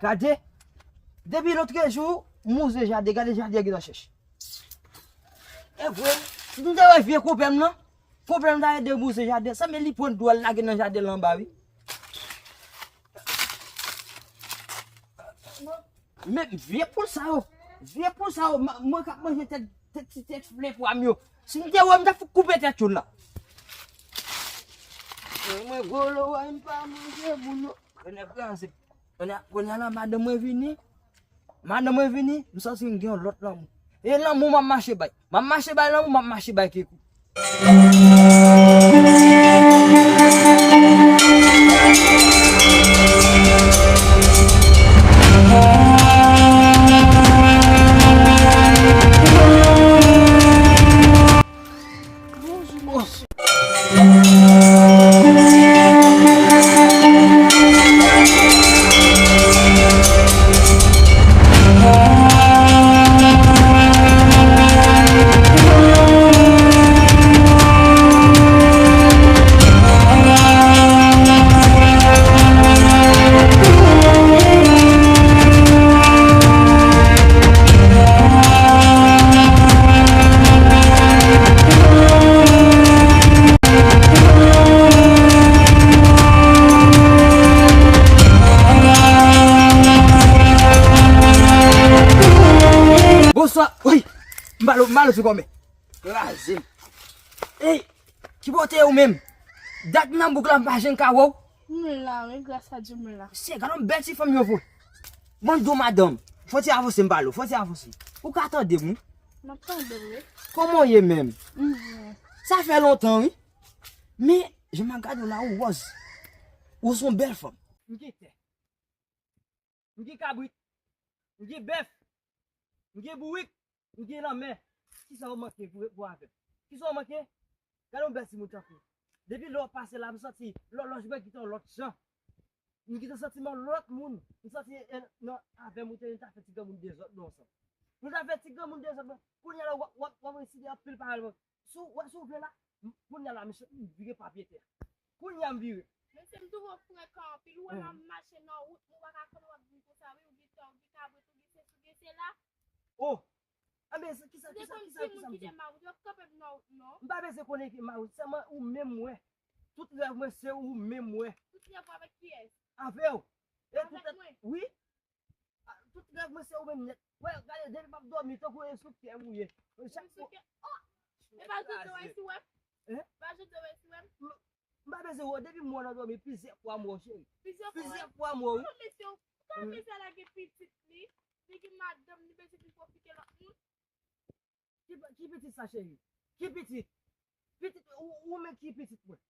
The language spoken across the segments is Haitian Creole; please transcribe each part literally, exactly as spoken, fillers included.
Gade, depi lotrejou, m wouze jaden, gade jaden an gentan chèch. E vre, si m te wè vye konpè m nan, konpè m ta ede m wouze jaden, sanble li pran dwèl lage nan jaden l anba, wi. Men vye poul sa yo, vye poul sa yo, ma- mwen k ap manje tèt, tèt, ti tèt flè pwa m yo. Si m te wè, m ta fout koupe tèt youn la. Mwen gwo lo, wè, m pa manje moun yo. Kounye a, kounye a, kounye a la, madanm mwen vini. Madanm mwen vini, m santi m gen yon lòt lanmou. E lanmou m ap mache bay. M ap mache bay lanmou, m ap mache bay kekou. Bonswa. Wi. M ba l, m ba l sou kòmè. Kraze m. Ey, ki bote ou menm? Dat nan bouk la m pa janm ka wè w. M la, wi, gras a Dye m la. Se gade yon bèl ti fanm yo vre. Bon, di w madanm, fò ti avanse m pale w, fò ti avanse. Ou ka tande m, wi? M ap tande w, wi. Kòman w ye menm? M byen. Sa fè lontan, wi. Men, jan m ap gade w la, ou wòz. Ou se yon bèl fanm. M gen tè. M gen kabrit. M gen bèf. M gen bourik. M gen lanmè. Kisa w manke pou, pou avè m? Kisa w manke? Gade yon bèl timoun tankou w. Depi lè w ap pase la, m santi lòlòj mwen gentan yon lòt jan. M gentan santi m yon lòt moun. M santi, eh, nan avè m ou te, nou ta fè ti granmoun dezòd nou ansanm. Nou ta fè ti granmoun dezòd nou. Kounye a la, w ap, w ap, w ap resite anpil pawòl. Si w, wè, si w vle la, m- kounye a la, mesye, m vire papye tè. Kounye a m vire. Mesye, m twò frekan anpil. Ou wè m ap mache nan wout, mwen pa ka konn w ap vin konsa, wi, ou gen tè, ou gen kabrit, ou gen sesi, ou gen sela. Oh! Anben, se kisa, kisa, kisa, kisa m di? Ou te konn timoun ki te mawout, yo kanpe m nan wout, non? M pa bezwen konnen ki mawout, sèlman ou menm mwen. Tout rèv mwen, se ou menm mwen. Tout rèv ou avèk kiyès? Avè w. E tout tèt, wi. Ah, tout rèv mwen se ou menm nèt. Wè, gade, depi m ap dòmi, tankou enstriktè ou ye. Chak fwa. Enstriktè? Oh! E pa jodi w esi wè m? Hein? Pa jodi w esi wè m? M, m pa bezwen wè w, depi m wè w nan dòmi, plizyè fwa m wè w, cheri. Plizyè fwa? Plizyè fwa m wè w, wi. Oh, mesye, kòman mesye a lage pitit li? Li gen madanm, li bezwen vin pwofite lòt moun? Ki, ki pitit sa, cheri? Ki pitit? Pitit, ou, ou menm ki pitit mwen?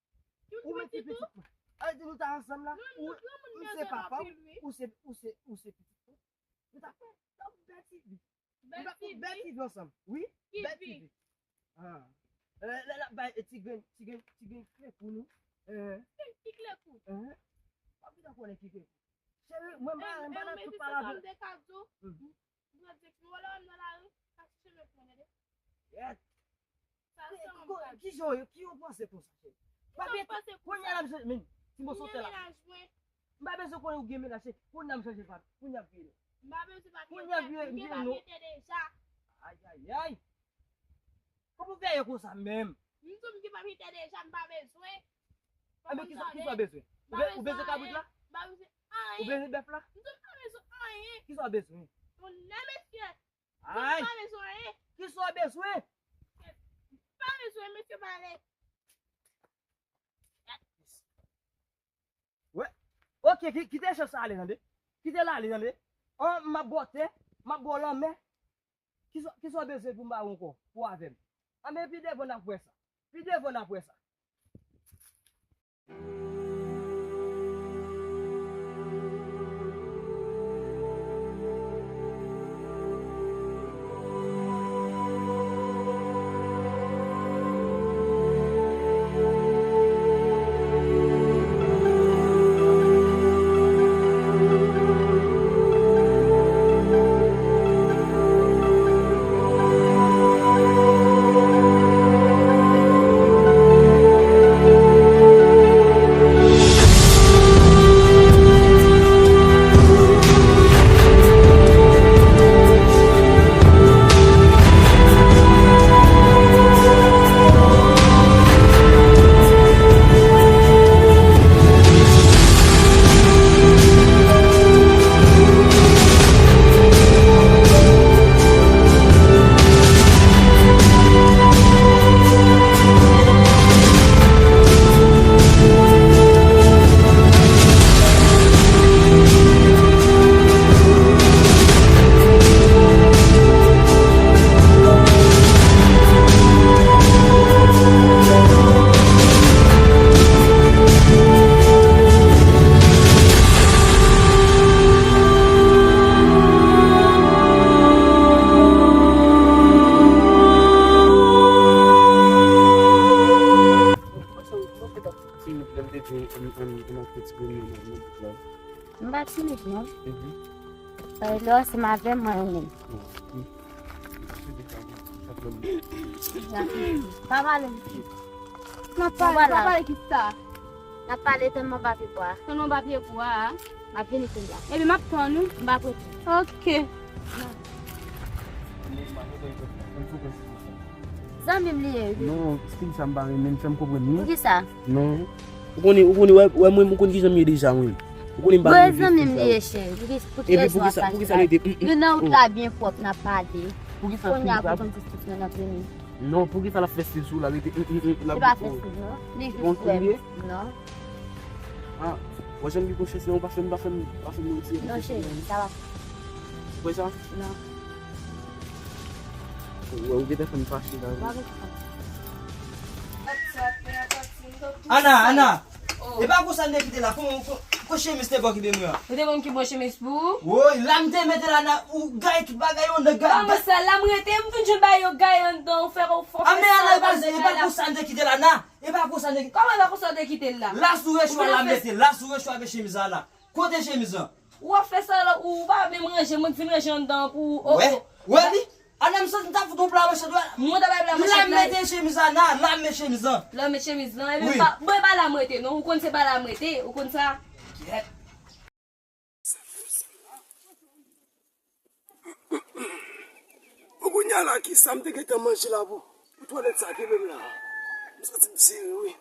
Ou menm ki pitit mwen? A, di nou ta ansanm la? Ou, m se papa w, ou se, ou se, ou se pitit mwen. Nou ta fè, ta fè bèl ti vi. Nou ta fè bèl ti vi ansanm. Wi, bèl ti vi. Ah. Lè, lè l ap bay, eh, ti grenn, ti grenn, ti grenn klekou nou. Eh. Ki klekou? Eh. W ap gentan konnen ki klekou. Cheri, mwen m pa, m pa nan tout pale avè w. Mwen di w, si w wè lè w nan lari, pa chèche men pou mwen, tande? Yèt. Sa, sa, ki jan w, ki jan w panse konsa, cheri? Papye, kounye a la, m chanje, men, ti moso tè la. M pa bezwen konnen ou gen mennaj, cheri. Kounye a m chanje papye. Kounye a m vire non. M pa bezwen papye tè, m gen papye tè deja. Ayayay. Kòman w fè ye konsa menm? M di w m gen papye tè deja, m pa bezwen. Anben, kisa, kisa w bezwen? Ou be-, ou bezwen kabrit la? M pa bezwen anyen. Ou bezwen bèf la? M di w m pa bezwen anyen. Kisa w bezwen? Yon nèg, mesye. Ay! M pa bezwen anyen. Kisa w bezwen? M pa bezwen, mesye, m ale. Wè. Oke, ki-, kite chans sa ale, tande. Kite l ale, tande. An, m ap ba w tè, m ap ba w lanmè. Kisa, kisa w bezwen pou m ba w ankò? Pou w avè m? Anben, pi devan n ap wè sa. Pi devan n ap wè sa. M pa timid, non. Lè w ansanm avè m, mwen renmen. Pa pale. N ap pale, n ap pale ki sa? N ap pale tèlman papye bwa. Tèlman papye bwa. M ap vini kounye a. Epi m ap tann ou. M pa prese. Ok. Zanmi m li ye, wi. Non, stil sa m pa renmen, fè m konprann li. Poukisa? Non. Ou konnen, ou konnen, wè, wè mwen, ou konn kijan m ye deja, mwen. Ou konnen m pa renmen zanmi m li ye, cheri. Poukisa, poukisa, poukisa li te, mm, mm, youn nan wout la byen pwòp, n ap pale. Poukisa kounye a pou konn ti stil nan vini. Non, poukisa l ap fè stil sou la, rete, mm, mm, mm, l ap. Li pa fè stil, non. Li jis wè m. Non. Ah, wè jan m gen konsyans lan, ou pa fè m, pa fè m, pa fè m retire. Non, cheri, sa va. Ou kwè sa? Non. Ou wè, ou gentan fè m fache la, wi. Ana, Ana! E pa konsa n te kite la, kon, kon, kon chemiz te bò ki byen mwen an. Ou te konn ki bò chemiz pou ou? Woy, la m te mete la, Ana, ou gaye tout bagay yo anndan, gaye. Kòman sa, la m rete, m vin jwenn bagay yo gaye anndan, ou fè, ou fè sa, ou pa jwenn bagay la. A, men Ana, e pa, e pa konsa n te kite la, Ana. E pa konsa n te kite. Kòman e pa konsa w te kite l la? La sou rechwa la m mete, la sou rechwa avèk chemiz la, Ana. Kote chemiz lan? Ou ap fè sa la, ou pa menm ranje, mwen k vin ranje anndan an pou ou. Oh, wè, oh. Wè li? Ana, m santi m ta fout yon pla manchèt, wè. Mwen ta bay pla manchèt la. La m mete chemiz la, Ana, la m met chemiz lan. La m met chemiz lan, epi m pa, mwen pa la m rete, non, ou konn se pa la m rete, ou konn sa. Kyèt. Bon, kounye a la, ki sa m te gentan manje la pou, pou twalèt sa kenbe m la? M santi m sere, wi.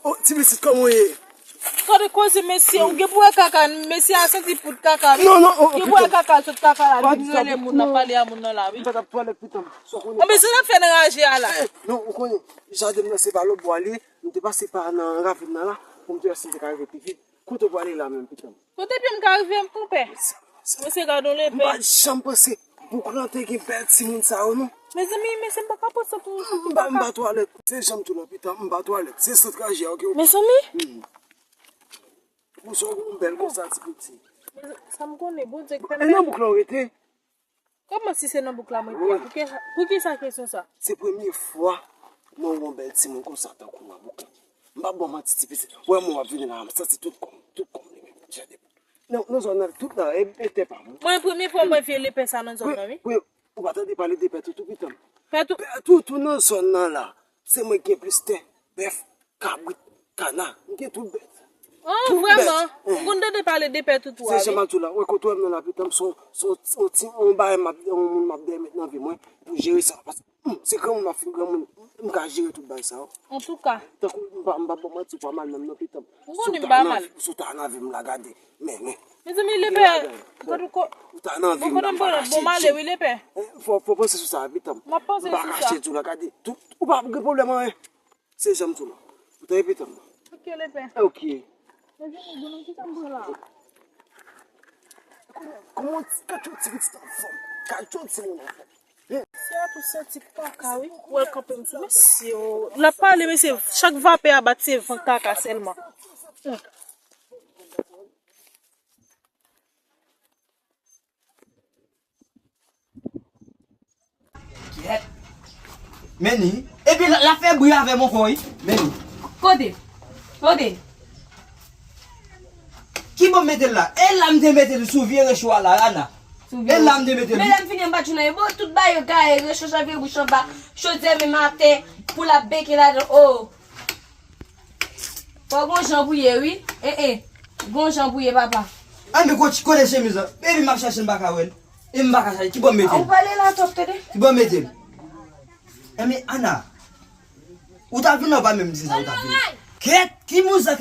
Oh, ti pitit, kòman w ye? Gade koze, mesye, ou gen pou wè kaka, mesye a santi poud kaka, wi. Non, non, oh, oh, gen pou wè kaka, sot kaka la, vin rele moun, ap pale a moun nan la, wi. M pa t ap twalèt, pitit. Anben, se sa k fè nan raje a la. Eh, non, ou konnen, jaden m nan se pa lòt bò a li ye, m te pase pa nan ravin nan la, pou m te wè si m te ka rive pi vit. Kote w prale la menm, pitit? Kote pye m ka rive, konpè? Mesye, gade yon lepè. M pa t janm panse bouk lan te gen bèl timoun sa yo, non. Mezanmi, mesye, m pa ka panse pou, pou, pou m pa, m pa twalèt. Se janm tou la, pitit, m pa twalèt. Se sot raje a, ok, ok. Mezanmi. Hmm. Pou sa w gen yon bèl konsa, ti piti. Sa m konnen, Bondye k pèmèt. E nan bouk lan w rete? Kòman si se nan bouk la mwen te ye? Poukisa, poukisa kesyon sa? Se premye fwa mwen wè yon bèl timoun konsa tankou w nan bouk la. M p ap ba w manti, ti pitit. Wè mwen w ap vini la, m santi tout kò m, tout kò m li menm. Nan, nan zòn nan, tout la, e, e tè pa mwen. Mwen, premye fwa mwen vye lepè sa nan zòn nan, wi. Wi, ou pa tande pale de pè toutou, pitit m? Pè tou- Pè toutou nan zòn nan la. Se mwen ki gen plis tè, bèf, kabrit, kana, m gen tout bèt. Oh, vrèman? Ou konn tande pale de pè toutou a, wi. Se jan m ap di w la, wè kote w wè m nan la, pitit m, se yon, se yon, se yon ti, yon bagay m ap, yon moun m ap dèyè met nan vi mwen pou jere sa. Paske, hmm, se granmoun m ap fin granmoun, m ka jere tout bagay sa yo. Antouka. Tankou m pa, m pa ba w manti, ou pa mal menm non, pitit m. M konnen m pa mal. Si w ta nan vi m la, gade, men, men. Mezanmi, lepè, gade ou ko- Ou ta nan vi m la, m pa kache di w. Bon, m ale, wi, lepè. Fò, fò panse sou sa, pitit m. M ap panse sou sa. M pa kache di w la, gade. Tout, ou pa gen pwoblèm anyen. Se jan m di w la. Ou te repete m. Ok, lepè. Ok. Mezanmi, bon, nan ki sa m pran la? Kòman ti, gad yon ti pitit anfòm. Gad yon ti moun anfòm. Mesye a tou santi kaka, wi. Wè l kanpe m sou mesye, o. L ap pale, mesye, chak vapè a bat, se van kaka sèlman. Kyèt. Men li. Epi l, l ap fè bri avè m ankò, wi. Men li. Kote? Kote? Ki bò m mete l la? E la m te mete l sou vye recho a la, Ana. Sou vye recho. E la m te mete l. Men lè m fini, m pa t jwenn anyen. Bon, tout bagay yo gaye, recho, janvye, bouch anba, chodyè menm atè, pou l ap beke ladan. Oh. Fò gon jan pou ye, wi. Eh, eh. Gon jan pou ye, papa. Anben, kote, kote chemiz lan? Epi m ap chache, m pa ka wè l. E m pa ka chache. Ki bò m mete l? Ou pale la twòp, tande. Ki bò m mete l? Anben, Ana. Ou ta vin la, ou pa menm di sa, ou ta vin la. Kèt, ki moun sa?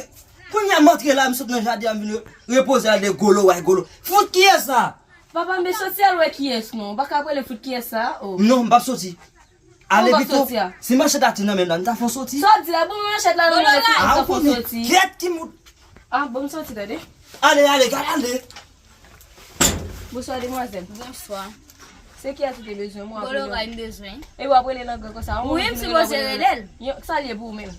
Kounye a m antre la, m sot nan jaden an, m vin re-, repoze la de golo, way golo. Fout kiyès sa? Papa, m soti al wè kiyès non. Ou pa ka rele fout kiyès sa, oh. Non, m p ap soti. Ale pito. Si manchèt la te nan men m la, m ta fè w soti. Sa w di la, bon manchèt la nan men w la, m ta fè w soti. Kèt ki moun. Ah, bon, m soti, tande. Ale, ale, gade, ale. Bonswa, demwazèl. Bonswa. Se kiyès ou te bezwen? Mwen ap rele. Goloray m bezwen. E w ap rele nan gran konsa? Wi, m sipoze rele l. Sa l ye pou ou menm?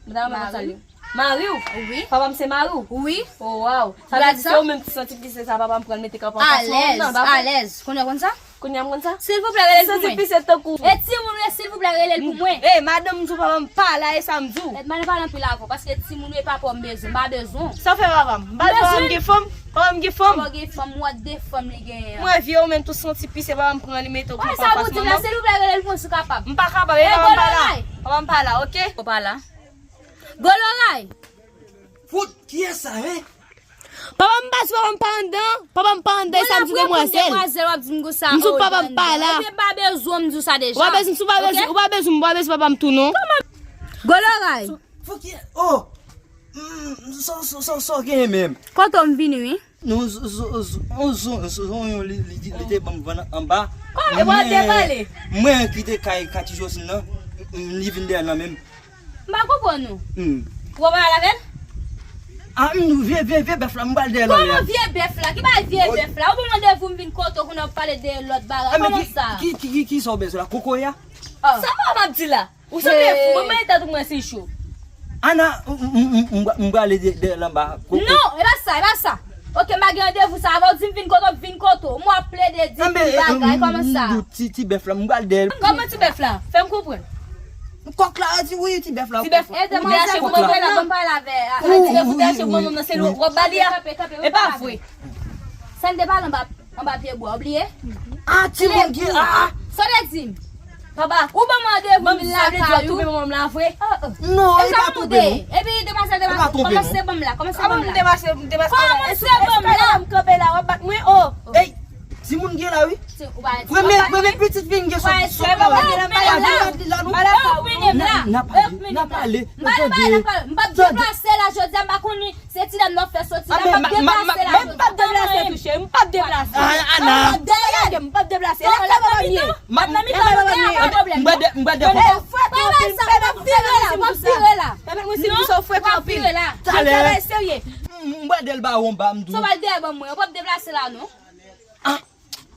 Mari w? Mari w? Wi. Papa m se mari w? Wi. Oh, waw. Sa vle di se ou menm ki santi pise sa, papa m pran l mete kanpe anfas mwen nan, pa vre? Alèz, alèz. Kounye a w konn sa? Kounye a m konn sa? Silvouplè, rele l pou mwen. Santi pise tankou. E timoun yo, silvouplè, rele l pou mwen. E madanm, m di w papa m pa la, e sa m di w. E madanm pale anpil avè w, paske timoun yo e papa w m bezwen, m pa bezwen w. Sa w fè papa m? M pa bezwen papa m gen fanm? Papa m gen fanm? Papa gen fanm, what the fanm li genyen an? Mwen vye ou menm tou santi pise, papa m pran li mete w kanpe anfas manman m. Silvouplè, rele l pou mwen si w kapab. M pa kapab, e papa m pa la. Papa m pa la, oke? Ou pa la. Goloray! Fout, kiyès sa, en? Papa m pa sou, papa m pa anndan, papa m pa anndan, e sa m di demwazèl. Demwazèl, w ap di m konsa. M sou papa m pa la. Epi m pa bezwen w, m di w sa deja. Ou pa bezwen, m sou pa bezwen, ou pa bezwen m, ou pa bezwen papa m tou non. Goloray. Fò ki, oh. Mm, sa, sa, sa, sa w genyen menm? Kote w m vini, wi. Non, z-, z-, z-, on z-, z-, zonyon li, li, li te ban m vann anba. Kòman, e w ap debale? Mwen ki te kay Kati Josine nan, m, m, li vin dèyè l nan menm. M pa konprann ou. Hmm. Ou pa pale avè l? Ah, m, vye, vye, vye bèf la, m pral dèyè l anlè a. Kòman vye bèf la? Ki bagay vye bèf la? Ou ban m randevou, m vin kote w, kounye a w ap pale de lòt bagay. Kòman sa? Ki, ki, ki, ki sa w bezwen la? Kokoye a? Ah. Sa m ap di la? Ou sanble fou, ban m mete tèt ou mwen se cho. Ana, m, m, m, m, m prale de, de l anba. Non, e pa sa, e pa sa. Oke, m pa gen randevou sa avè w, di m vin kote w, m vin kote w. M wè w ap plede di pil bagay, kòman sa? Ti, ti bèf la, m pral dèyè l. Kòman ti bèf la? Fè m konprann. Kòk la, di wi, ti bèf la. Ti bèf, ou te achte pou manman la, ban m pale avè a. Ti bèf ou te achte pou manman nan, se li w ap ba li a. E pa vre. Sa n te pale anba, anba pye bwa, ou bliye? Ah, timoun ki, ah, ah. Sa w te di m? Papa, ou ban m randevou vin lakay ou. Ou twonpe manman m la vre? Non, e pa twonpe non. Epi demwazèl, demwazèl, kòmanse ban m la, kòmanse ban m la. Kòmanse ban m la. Kòmanse ban m la. Eske lè m kanpe la, w ap bat mwen? Oh. Ey, timoun gen la wi. Premye, premye pitit vin gen sou, sou kò. N ap pale, n ap pale, n ap pale. M p ap deplase la jodi a, m pa konnen. Se ti dam nan fè soti la, m p ap deplase la. M p ap deplase tou, cheri, m p ap deplase. Ah, Ana. M p ap deplase, m p ap deplase. Lè papa m ye. M ap nan mitan yo, gen yon pwoblèm. M pral de, m pral de. Pèmèt mwen si m di sa w frekan anpil. Talè. Talè, serye. M pral de l ba w anba, m di w. Sa w pral dèyè ban mwen, ou p ap deplase la non. Ah.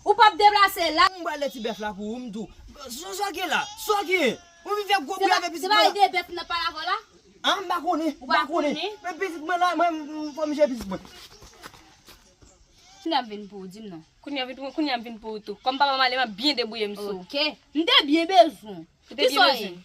Ou p ap deplase la. M pral de ti bèf la pou ou, m di w. Sa w gen la? Sa w gen? Ou vin fè gwo bri avè pitit mwen la. Se pa de bèf n ap pale avè w la? Ah, m pa konnen, m pa konnen. Men pitit mwen la, mwen, m, fò m jere pitit mwen. Kounye a m vin pou ou, di m non. Kounye a vin pou, kounye a m vin pou ou tou. Kòm papa m ale, m ap byen debouye m sou ou. Oke. M te byen bezwen. Ou te byen bezwen.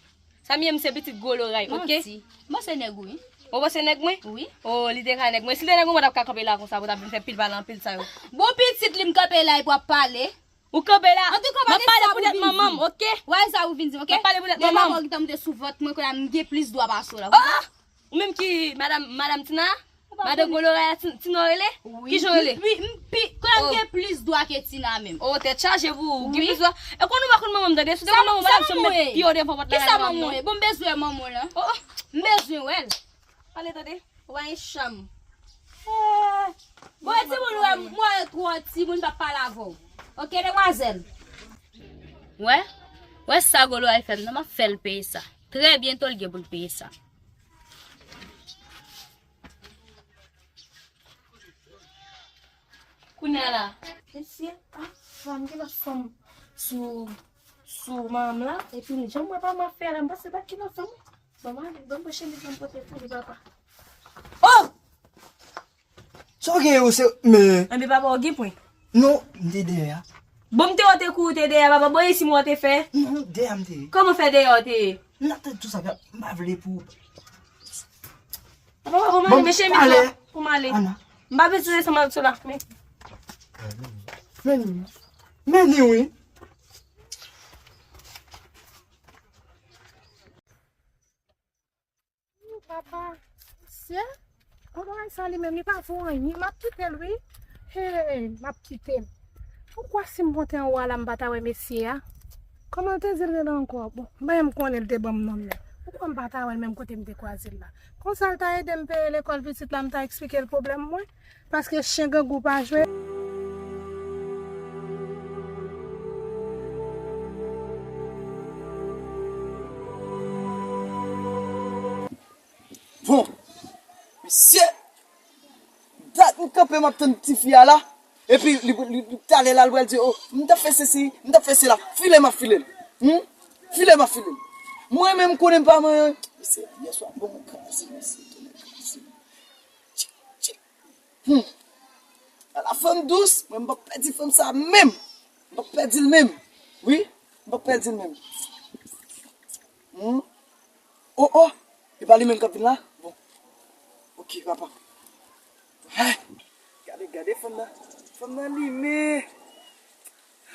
Sa m ye, m se pitit gwo loray, oke? Manti. Mwen se nèg ou, wi. Ou pa se nèg mwen? Wi. Oh, li te ka nèg mwen. Si l te nèg mwen, mwen t ap ka kanpe la konsa, pou w t ap vin fè pil pale anpil sa yo. Bon, pitit li m kanpe la epi w ap pale. Ou kanpe la. M ap pale pou tèt manman m, oke? Wè sa ou vin di m, oke? M ap pale pou tèt manman m. Depi w te sou vant mwen, kounye a m gen plis dwa pase w la. Oh! Ou menm ki madanm, madanm Tina? Madanm gwo loray a, Ti-, Tina w rele? Wi. Kijan w rele? Wi, m pi, kounye a m gen plis dwa ke Tina menm. Oh, tèt chaje pou ou. Wi. Gen plis dwa. E konn ou pa konn manman m, tande? Si w te konn manman m, madam, si w met pye w devan pòt la, manman m non. Bon, m bezwen manman w lan. Oh, oh. M bezwen wè l. Pale tande. Ou pa gen chanm. Eh. Bon, e timoun, ou wè, m wè twò timoun, pa pale avè w. Oke, demwazèl. Wè? Wè sa gwo loray fè m nan, m ap fè l peye sa. Trè byento, l gen pou l peye sa. Kounye a la. Mesye, ah, fanm gen lòt fanm sou, sou manman m la, epi m janm wè pa m ap fè la, m panse pa gen lòt fanm. Bon, m ale, ban m pran chemiz la m pote pou li, papa. Oh! Sa w gen yo, se, men. Enben, papa, w gen pwen. Non, m te dèyè a. Bon, m te wè w te kouri, w te dèyè a, papa, bon, e si m wè w te fè? Non, dèyè a m te ye. Kòman fè dèyè a w te ye? M t ap tann tout sa, m pa vle pou. Papa, bon, m ale, men chemiz la, pou m ale. Ana. M pa bezwen ansanm avèk sou la, men. Men, men ni wi. Papa, mesye, yon bagay sa li menm, li pa vo anyen. M ap kite l, wi. Hey, m ap kite l. Poukwa si m monte anwo a la, m pa ta wè mesye a? Kòman l te di l rele ankò? Bon, m pa menm konnen l te ban m non l. Poukwa m pa ta wè l menm kote m te kwaze l la? Konsa l ta ede m peye lekòl pitit la, m ta eksplike l pwoblèm mwen. Paske chen grangou pa jwe. Bon, mesye, dat m kanpe m ap tann tifi a la, epi li, li, li talè la, l pral di, oh, m t ap fè sesi, m t ap fè sela, file m ap file l. Hmm? File m ap file l. Mwen menm konnen m pa manyen. Mesye, yèswa, bon, m kraze, mesye, tonnè kraze. Tchik, tchik. Hmm. Ala fanm dous, mwen m p ap pèdi fanm sa menm. M p ap pèdi l menm. Wi, m p ap pèdi l menm. Hmm. Oh, oh, e pa li menm k ap vin la? Bon. Ok, papa. Ay, gade, gade fanm nan. Fanm nan limen.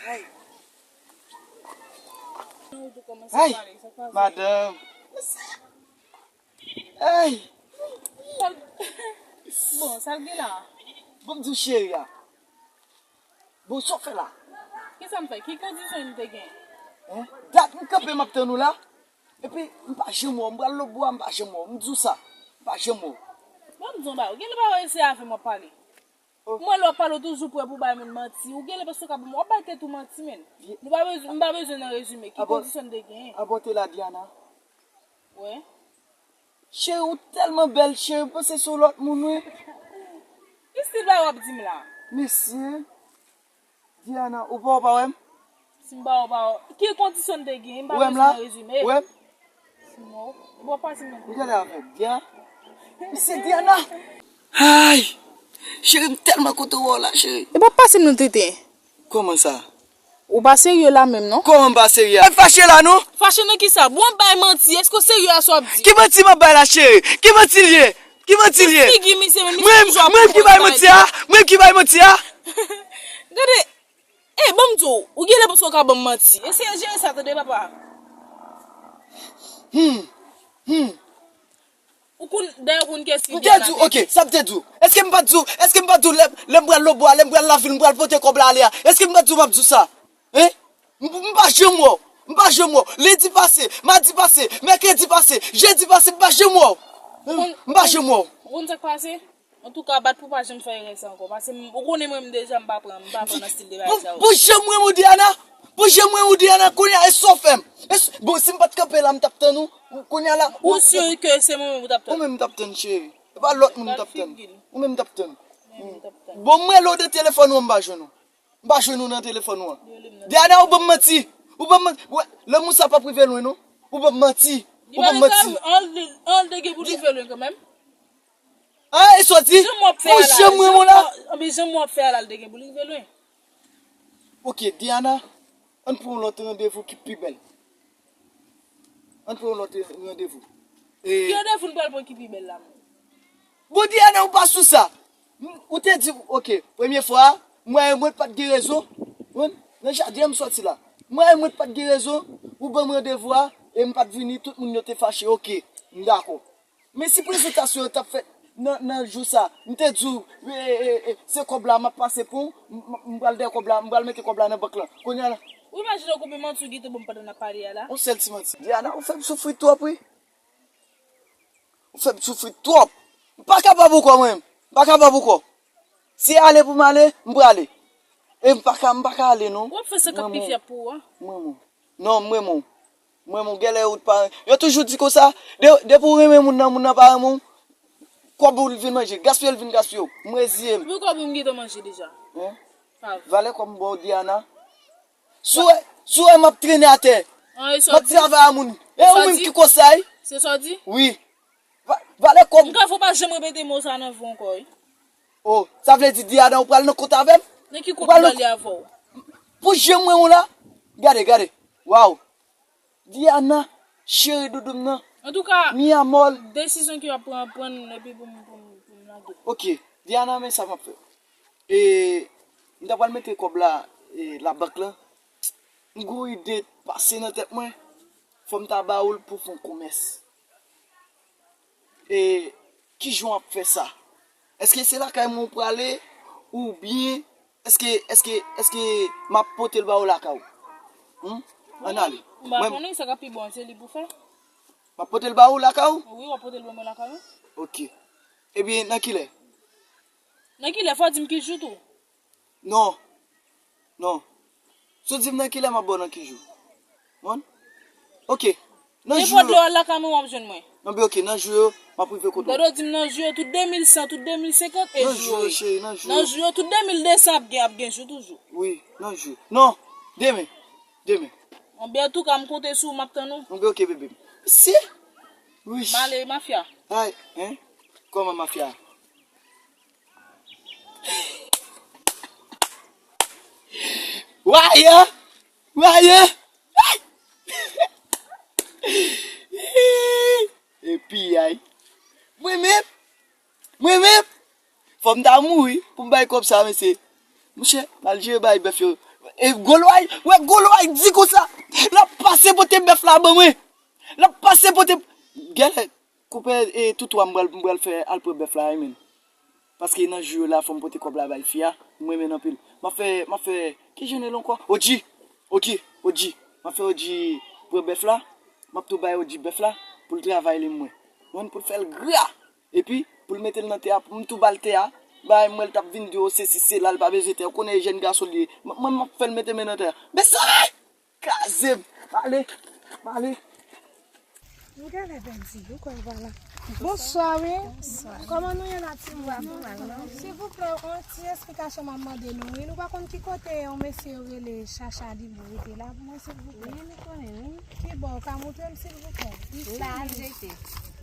Ay. Ay, madanm. Ay! Bon, sa l gen la? Bon, m di w cheri a. Bon, sa w fè la? Kisa m fè? Ki kondisyon nou te gen? Hein? Dat m kanpe m ap tann ou la. Epi, m pa janm wè w. M pral lòtbò a, m pa janm wè w. M di w sa. M pa janm wè w. Bon, m di w ba, ou genlè pa wè se avè m w ap pale. Oh. Mwen lè w ap pale, w toujou prè pou bay moun manti. Ou genlè paske w ka ban m, w ap bay tèt ou manti, menn. Nou pa bezwen, m pa bezwen nan rezime. Ki kondisyon n te genyen? Abon te la, Diana? Wi. Cheri, ou tèlman bèl, cheri, ou panse se yon lòt moun, wi. Ki stil bagay w ap di m la? Mesye, Diana, ou pa wè, pa wè m? Si m pa wè, pa wè. Ki kondisyon n te genyen? M pa bezwen nan rezime. Ou wè m? Si m wè w, ou pa pase m nan. Ou gade avè m, Diana. Mesye, Diana. Ay, cheri, m tèlman kontan wè w la, cheri. E pa pase m nan tete. Kòman sa? Ou pa serye la menm, non? Kòman m pa serye a? Fache la, non? Fache nan kisa? Bon, w ap bay manti. Èske w serye a sa w ap di? Ki manti m ap bay la, cheri? Ki manti l ye? Ki manti l ye? Figi misye, men misye toujou ap bay manti. Mwen, mwen ki bay manti a? Mwen ki bay manti a? Gade, e, ban m di w, ou genlè panse w ka ban m manti. Eseye jere sa, tande, papa. Hmm. Hmm. Ou konn, dayè, ou konn kiyès ki Diana? M te di w, ok, sa m te di w. Èske m pa t di w, èske m pa t di w lè, lè m pral lòtbò a, lè m pral lavil, m pral pote kòb la ale a? Èske m pa t di w m ap di w sa? Hein? M, m pa janm wè w. M pa janm wè w. Lendi pase, madi pase, mèkredi pase, jedi pase, m pa janm wè w. Hein? M pa janm wè w. Ou konn sa k pase? Antouka, bat pou pa janm fè erè sa ankò. Paske m, ou konnen mwen, m deja, m pa pran, m pa pran nan stil de bagay sa yo. Pou, pou janm wè w, Diana. Pou janm wè w, Diana, kounye a, e sa w fè m? E s-, bon, si m pa t kanpe la, m t ap tann ou. Kounye a la, ou. Ou si ke se mwen menm ou t ap tann? Ou menm m t ap tann, cheri. E pa lòt moun m t ap tann. Ou menm m t ap tann. Bon, m rele w nan telefòn ou an, m pa jwenn ou. M pa jwenn ou nan telefòn ou an. Diana, ou ban m manti. Ou ban m manti. Lè moun sa p ap rive lwen, non. Ou ban m manti. Ou ban m manti. An, an, li te gen pou l rive lwen kanmenm. Ah, e sa w di? Jan m w ap fè a la. Bon, jan m renmen w la. Anben, jan m w ap fè a la, li te gen pou l rive lwen. Ok, Diana, ann pran yon lòt randevou ki pi bèl. Ann pran yon lòt randevou. E ki randevou n pral pran ki pi bèl la menm? Bon, Diana, ou pa sou sa. M, ou te di, ok, premye fwa a, m wè mwen pa t gen rezon. Wi, nan jaden an m sòti la. M wè mwen pa t gen rezon, ou ban m randevou a, e m pa t vini, tout moun yo te fache, ok, m dakò. Men si prezantasyon an t ap fèt nan, nan jou sa, m te di w, e, e, e, se kòb la m ap pase pou w, m, m, m pral dèyè kòb la, m pral mete kòb la nan bank lan. Kounye a la. Ou imajine w konbyen manti w gentan ban m pandan n ap pale a la? Yon sèl ti manti. Diana, ou fè m soufri twòp, wi. Ou fè m soufri twòp. M pa kapab ankò, mwen. M pa kapab ankò. Se ale pou m ale, m prale. E m pa ka, m pa ka ale, non. W ap fè sa k ap pi fyab pou ou a. M renmen w. Non, m renmen w. M renmen w, genlè ou t pa renmen. Yo toujou di konsa, de, depi w renmen moun nan, moun nan pa renmen w, kòb ou l vin manje, gaspiye l vin gaspiye w. M reziye m. Pou kòb ou m gentan manje deja. Hein? Valè kòb m ba w, Diana. Si w wè, si w wè m ap trennen atè, m ap travay a moun. E ou menm ki konsa, wi. Se sa w di? Wi. Va- Valè kòb. M ka fè w pa janm repete mo sa nan vi w ankò, wi. Oh, sa vle di Diana ou pral nan kont avè m? Nan ki kont m prale avè w? Pou je mwen ou la? Gade, gade. Waw. Diana, cheri doudou m nan. Antouka, mi amor, desizyon ki w ap pran, pran l epi pou m, pou m, pou m lage. Ok, Diana, men sa m ap fè. E, m ta pral mete kòb la, e, labank lan. M gon ide pase nan tèt mwen. Fò m ta ba ou l pou fè yon komès. E ki jan w ap fè sa? Èske se lakay mwen w prale oubyen èske, èske, èske m ap pote l ba ou lakay ou? Hmm? Ann ale. M pa konnen sa k ap pi bon, se li pou fè. M ap pote l ba ou lakay ou? Wi, w ap pote l ba mwen lakay ou. Ok. Ebyen, nan kilè? Nan kilè? Fò w di m ki jou tou. Non. Non. Si w di m nan kilè, m ap ba w nan ki jou. Konprann? Ok. Nan jou yo. Nenpòt lè w al lakay mwen, w ap jwenn mwen. Nan bi, ok, nan jou yo, m ap rive kote w. Gade w di m nan jou yo, tout de mil san, tout de mil senkant, e jou yo ye. Nan jou yo, cheri, nan jou yo. Nan jou yo, tout de mil de san ap gen, ap gen jou toujou. Wi, nan jou yo. Non, demen. Demen. Anben, antouka, m konte sou ou, m ap tann ou. Anben, ok, bebe m. Si? Wi. M ale, mafya. Ay, hein? Kòman mafya? Waya! Waya! E piyay. Mwen menm, mwen menm, fò m ta mouri pou m bay kòb sa, mesye. Monchè, m al jere bay bèf yo. E gwo lway, wè gwo lway di konsa. L ap pase pote bèf la ban mwen. L ap pase pote. Gèlè, Konpè, e, toutwa m pral, m pral fè al pran bèf la, wi, men. Paske nan jou yo la, fò m pote kòb la bay fi a, m renmen l anpil. M ap fè, m ap fè, ki jan l rele ankò? Odji! Ok, Odji. M ap fè Odji pran bèf la, m ap tou bay Odji bèf la, pou l travay li mwen. Mwen, pou l fè l gra! Epi, pou l mete l nan tè a, pou m tou ba l tè a, bay mwen l t ap vin di, o, sesi, sela, l pa bezwen tè. Ou konnen e jèn gason li ye. Mwen, mwen, m ap fè l mete men nan tè a. Mesye! Kraze m. M ale. M ale. M genlè pèdi, ou kwè w pa la. Bonswa, wi. Bonswa. Kòman nou ye la, timoun? Silvouplè, yon ti esplikasyon m ap mande nou, wi. Nou pa konn ki kote yon mesye yo rele Chacha Dibo rete la pou mwen, silvouplè? Wi, nou konnen, wi. Ki bò, ou ka montre m, silvouplè? Wi, la, l rete.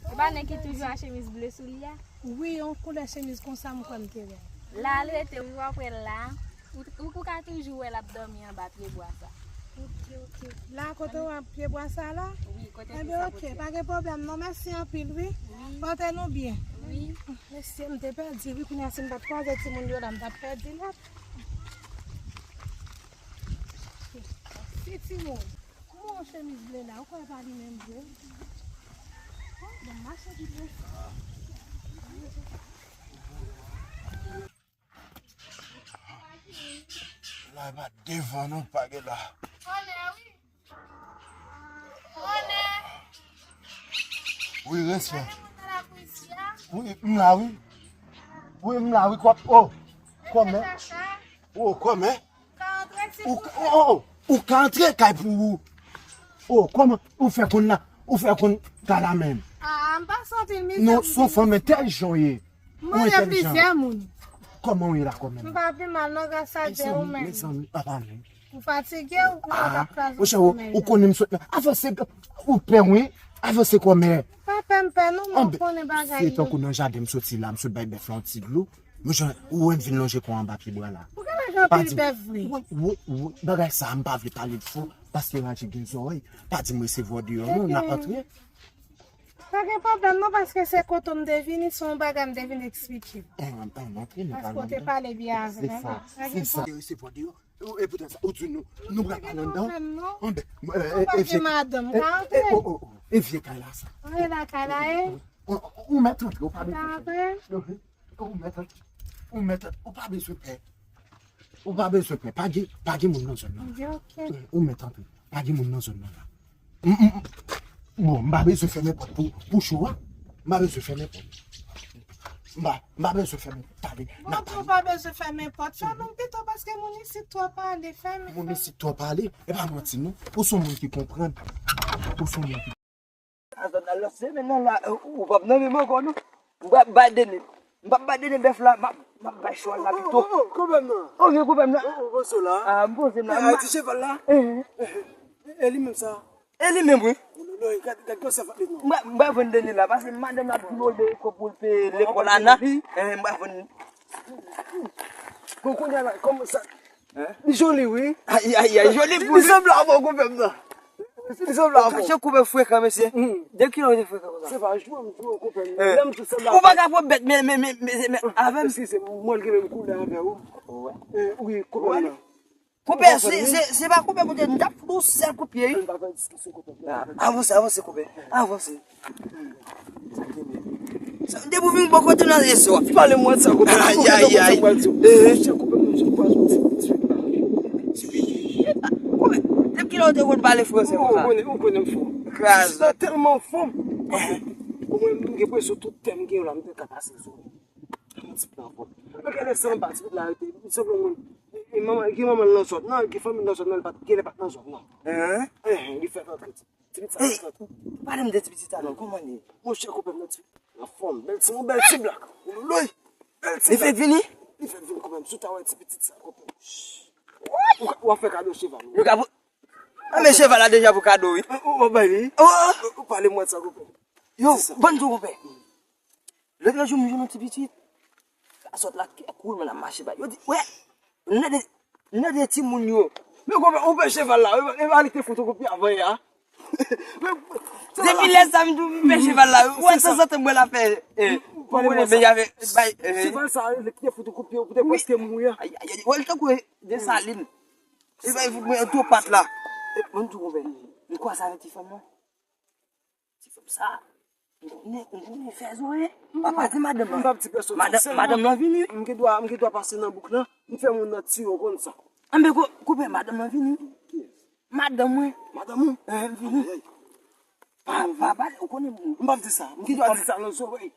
Se pa nèg ki toujou a chemiz ble sou li a? Wi, yon koulè chemiz konsa m kwè m te wè. La l rete, wi, w ap wè l la. Ou, ou, ou ka toujou wè l ap dòmi anba pye bwa sa. Ok, ok. La kote w ap pye bwa sa la? Wi, kote pye sa pote. Enben, ok, pa gen pwoblèm non, mèsi anpil, wi. Wi. Pòte nou byen. Wi. Mesye, m te pèdi, wi, kounye a si m pa t kwaze timoun yo la, m t ap pèdi nèt. Si timoun. Kouman yon chemiz ble la? Ou kwè pa li menm vre? Bon, bon, mache vit vre. La, e pa devan nou pa gen la. Onè, wi. Onè. Wi, respè. Wi, m la, wi. Wi, m la, wi, kòm, oh, kòmè. Oh, kòmè. Ou ka, oh, oh, oh, ou ka antre kay pou ou. Oh, kòman ou fè konn la? Ou fè konn ka la menm? Ah, m pa santi l mizè. Non, se yon fanm entèlijan w ye. Ou entèlijan. Mwen plizyè moun. Kòman w ye la kòmè? M pa pi mal non, gras a Dye, ou menm. Mezanmi, papa menm. Ou fatige, ou, ou t ap kraze somèy la. Ou konnen m sot nan. Avanse, ou pè wi. Avanse kòmè. Pa pè m pè non, men ou konnen bagay yo. Se tankou nan jaden m soti la, m sot bay bèf la yon ti dlo. Monchè, ou wè m vin lonje kò anba pye bwa la. Ou genlè gen anpil bèf vre. Wi, wi, wi, bagay sa a, m pa vle pale l fò, paske raje gen zòrèy. Pa di m resevwa w deyò non, n ap antre. Pa gen pwoblèm non, paske se kote m te vini, se yon bagay m te vin eksplike. Ann, ann, antre, nou pale anndan. Paske w te pale byen avè m. Se sa, se sa. Pa gen pwoblèm. Resevwa w deyò. Ou, e poutan sa, ou di nou, nou pral pale anndan. Pa gen pwoblèm non. Anben, e, e, ou pa gen madanm, ka antre. E, o, o, o, e vye kay la sa. Antre lakay la, e. Ou, ou mèt antre, ou pa bezwen pè. Ou mèt antre. Ou mèt antre. Ou pa bezwen pè. Ou pa bezwen pè. Pa gen, pa gen moun nan zòn nan. Ok, ok. Ou mèt antre. Pa gen moun nan zòn nan la. M, m, m. Bon, m pa bezwen fèmen pòt pou, pou cho a. M pa bezwen fèmen pòt. M pa, m pa bezwen fèmen pòt. Tande, n ap pale. Bon, ou pa bezwen fèmen pòt. Fèmen pito paske moun isit twò pale. Fèmen, fèmen. Moun isit twò pale. E pa manti non. Ou se yon moun ki konprann. Ou sonje. Azòt la lanse, men nan la, ou p ap nan menm ankò, non. M p ap bay Denis. M p ap bay Denis bèf la, m ap, m ap bay chwal la pito. Oh, oh, oh, koupe m nan. Oh, gen koupe m nan. Oh, oh, poze w la. Ah, m poze m la. Eh, ti cheval la. Eh, eh. E li menm sa. E li menm, wi. Gad, gad, gad sa fè li non. M pa, m pa vann Denis la, paske madanm la ap mande kòb pou l peye lekòl Ana. Eh, m pa vann. Bon, kounye a la, kòman sa? Hein? Li joli, wi. Ay, ay, ay, joli pou li. Li sanble avè w, koupe m nan. Li sanble avè w. Sa se koupe frekan, mesye. Hmm. De kilè w te frekan konsa? Se pa jwe, m jwe, koupe m nan. Eh. Lè m tou sanble avè w. Ou pa ka pran bèt, men, men, men, men, men, avè m. Eskize m, mwen ki menm koulè avè w. Wè. Eh, wi, koupe m nan. Koupe, se, se, se pa koupe, koute, m t ap fout ou sèl kout pye, wi. Ann pa fè diskisyon, koupe. Ah, avanse, avanse, koupe. Avanse. Sa, depi w vin bò kote m nan, e sa w ap pale mwen sa, koupe. Ay, ay, ay. Monchè, koupe m, monchè, koupe m, ti, ti, ti. Koupe, depi kilè w te konn pale franse konsa? Ou konnen, ou konnen m fò. Kraz. Sa tèlman fò. Ou mwen, m gen presyon tout tèm gen yo la, m te ka pase sou. Yon ti pran vòt. Mwen gade san anba, ti pit la rete. Li sanble yon moun. E, e manman, ki manman l nan zòn nan, ki fanmi l nan zòn nan, li pa t, genlè pa t nan zòn nan. Hein? Hein, li fèk antre ti, ti pit sa. Ey, pale m de ti pitit sa non, kòman li ye? Monchè, koupe m nan ti pit. Anfòm, bèl ti, yon bèl ti blak. Loloy. Bèl ti blak. Li fèk vini? Li fèk vini koupe m. Si w ta wè ti pitit sa, koupe m. Ou ka, w ap fè kado cheval. Yo ka pou, ah, men cheval la deja pou kado, wi. Ou, ou, ou bay li? Ou, ou pale mwen sa, koupe m. Yo, bann tou, koupe. Lòt jou, m jwenn yon ti pitit. Sa sot la, kè koul, men l ap mache bay. Yo di, wè, nèg de, nèg de timoun yo. Men kòman, ou pè cheval la, e pa li ki te fout ou kout pye avan yè a? Depi lè sa, m tou, m pè cheval la. Ou wè, tanzantan, mwen la fè, eh, ou konnen, men y avè, bay, eh. Cheval sa, li ki te fout ou kout pye, ou te prèske mouri a. Ay, ay, ay, wè, l tankou Desalin. E bay, mwen, tou pat la. E, mwen tou, konpè, m kwaze avèk ti fanm nan. Ti fanm sa, m konnen, m konnen fè zòrye. Papa di madanm nan. M p ap di pèsonn sa. Madanm, madanm nan vini, wi. M gen dwa, m gen dwa pase nan bouk lan, m fè moun nan tire w konn sa. Anben, ko-, koupe, madanm nan vini. Kiyès? Madanm mwen. Madanm ou? Eh, vini. Ay, ay. Pa, pa, pa, ou konnen moun. M p ap di sa. M gen dwa di sa nan zòrèy.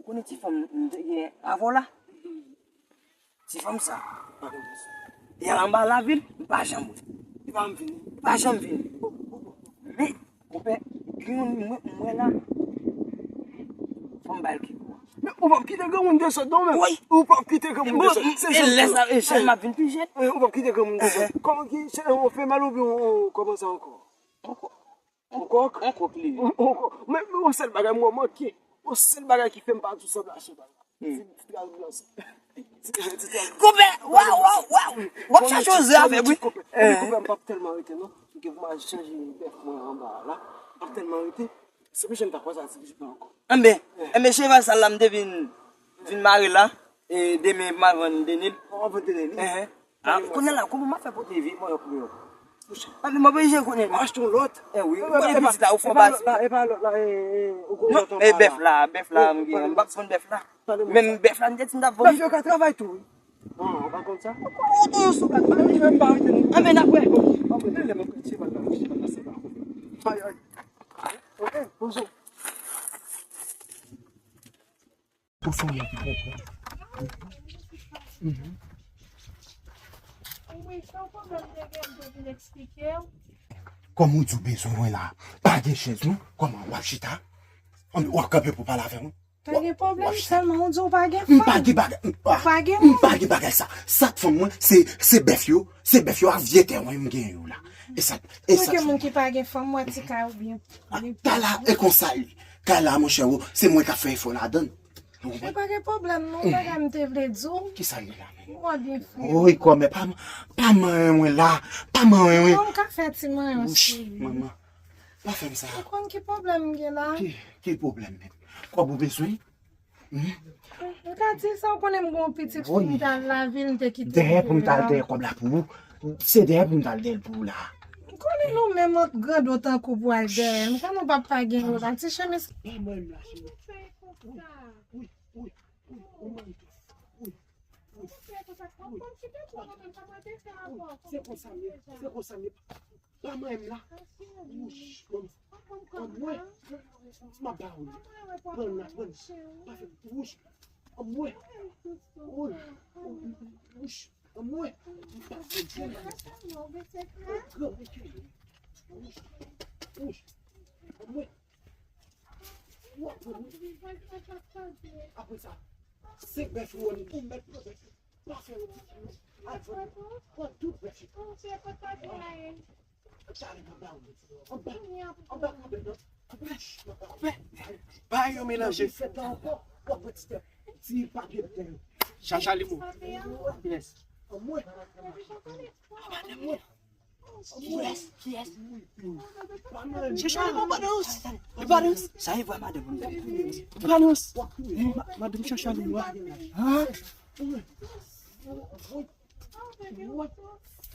Ou konnen ti fanm m te gen avè w la? Ti fanm sa. E anba lavil, m pa janm wè. Li pa janm vini. Li pa janm vini. Men, konpè, gen youn mwen, m wè la. Fò m ba l kibò. Men ou p ap kite granmoun desòd non, men. Wi. Ou p ap kite granmoun desòd. Se e lè sa, e jan m ap vin pi jèn. Eh, ou p ap kite granmoun desòd. Kòman ki, se, ou fè mal oubyen ou, ou kòmanse ankò? Ankò. On kòk? On kòk li ye. On, on kòk. Men, men yon sèl bagay mwen manke. Yon sèl bagay ki fè m pa tou sanble a cheval la. Hmm. Ti, ti tras blan sa. Ti, ti tras blan. Konpè, waw, waw, waw. W ap chache yon zè avè m, wi. Konpè, konpè, m p ap tèlman rete, non. Fòk m al chanje bèf mwen anba a la. M p ap tèlman rete. Se pou jan m ta kwè sa, se pou jan ankò. Enben, enben, cheval sa la, m te vin, vin mare la. E demen, m al vann Denil. Ou vann Denil? Enhen. Ah, kounye a la, kòman m ap fè pote vye manyòk mwen yo? Monchè. Ah, men m oblije konnen. Ou achte yon lòt? Eh wi, ou konnen pitit la, ou fò bati. E pa lòt la, e, e, ou konnen lòt anba la. Non, e bèf la, bèf la, m gen, m p ap vann bèf la. Menm bèf la, m te di m t ap vann. Bèf yo ka travay tou, wi. Ah, ou pa konn sa? Ou tou sou bèf la, wi. Menm pa rete nou. Ah, men n ap wè. Lè m ap kritye, pa nan kritye, pa nan se la. Ay, ay. Ok, bonjou. Ou se yon nèg ki konprann. Mhm. Wi, se yon pwoblèm m te gen, m te vin eksplike w. Kòm ou di w bezwen mwen la, pa gen chèz non. Kòman w ap chita? Anben w ap kanpe pou pale avè mwen? Pa gen pwoblèm, sèlman ou di w pa gen fanm. M pa gen bagay, m pa, m pa gen bagay sa. Sa k fanm mwen, se, se bèf yo, se bèf yo ak vye tè mwen m gen yo la. E sa, e sa. Mwen ke moun ki pa gen fanm, mwen ti kay ou byen. Ah, ta la, e konsa li. Kay la, monchè, o, se mwen k ap fè efò ladann. Ou konprann? Men pa gen pwoblèm, non, bagay m te vle di w. Kisa l ye la menm? Mwen byen fè. Woy, kòmè, pa, pa manyen mwen la. Pa manyen mwen. Non, m ka fè ti manyen w si w vle. Manman, pa fè m sa. Ou konn ki pwoblèm m gen la? Ki, ki pwoblèm menm? Kòb ou bezwen? Hmm? M ka di sa, ou konnen m gen yon pitit fi, m t al lavil, m te kite l dèyè pou m t al dèyè kòb la pou ou. Se dèyè pou m t al dèyè l pou ou la. M konnen nou menm ant grandon tankou pou al dèyè l. M konnen w p ap pa gen yo la. Ti chemiz. Wi, wi, wi, wi, ou mari tou. Wi, wi, wi. Se konsa m ye, se konsa m ye. Pa manyen m la. Wouch, manman. Anmwey. M ap ba ou li. Pran l la, pran l. Pa fè wouch. Anmwey. Wouch. Wouch. Anmwey. M pa fè l. Wouch. Wi. Apre sa, senk bèf yo, ou mèt pran bèf yo. Pa fè yo. Al pran, pran tout bèf yo. Anba, anba, anba, anba. Bay yo melanje. Chacha li mou. Yes. Kiyès? Kiyès? Chacha li mou, Badous. Badous. Sa e vwa madanm. Badous. Ma- Madanm Chacha li mou. Ha? Wi,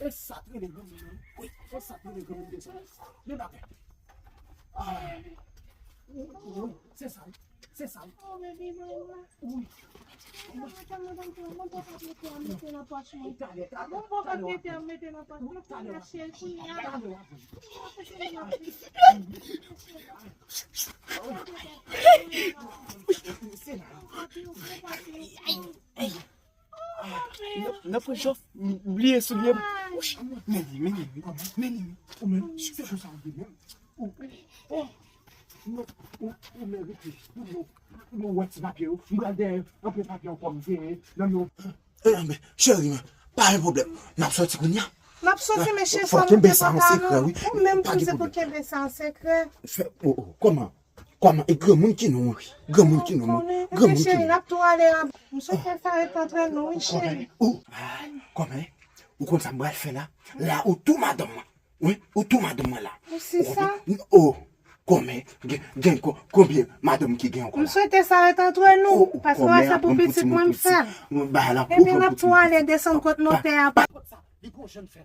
e sa k rele granmoun nan. Wi, e sa k rele granmoun desann. Degaje. Ah. Wi, wi, se sa, wi. Se sa, wi. Wi. Talè, talè, talè, talè, talè, talè. Se la. Nan pran chòf, m bliye soulye m. Men li, men li, men li. Ou menm, se konsa ou ye menm. Ou, ou, ou, ou merite. Ou, ou, ou wè ti papye yo. M pral dèyè anpil papye ankò m genyen nan men w. E, men, cheri, men, pa gen pwoblèm. N ap sòti kounye a. N ap sòti, men cheri, fò nou kenbe sa an sekrè, wi. Ou menm tou, se pou kenbe sa an sekrè. Fè, o, o, kòman? Kòman? E granmoun ki nou, wi. Granmoun ki nou, wi. Granmoun ki nou. Cheri, n ap tou ale an. M swete sa ret antre nou, wi, cheri. Ou, kòman? Ou konn sa m pral fè la? La, ou tou madanm mwen. Wi, ou tou madanm mwen la. Ou si sa? O, kòman? Gen, gen ko- konbyen madanm ki gen ankò la? M swete sa ret antre nou, paske wè se pou pitit mwen m fè l. Epi n ap tou ale desann kot notè a. Li gon jan fè.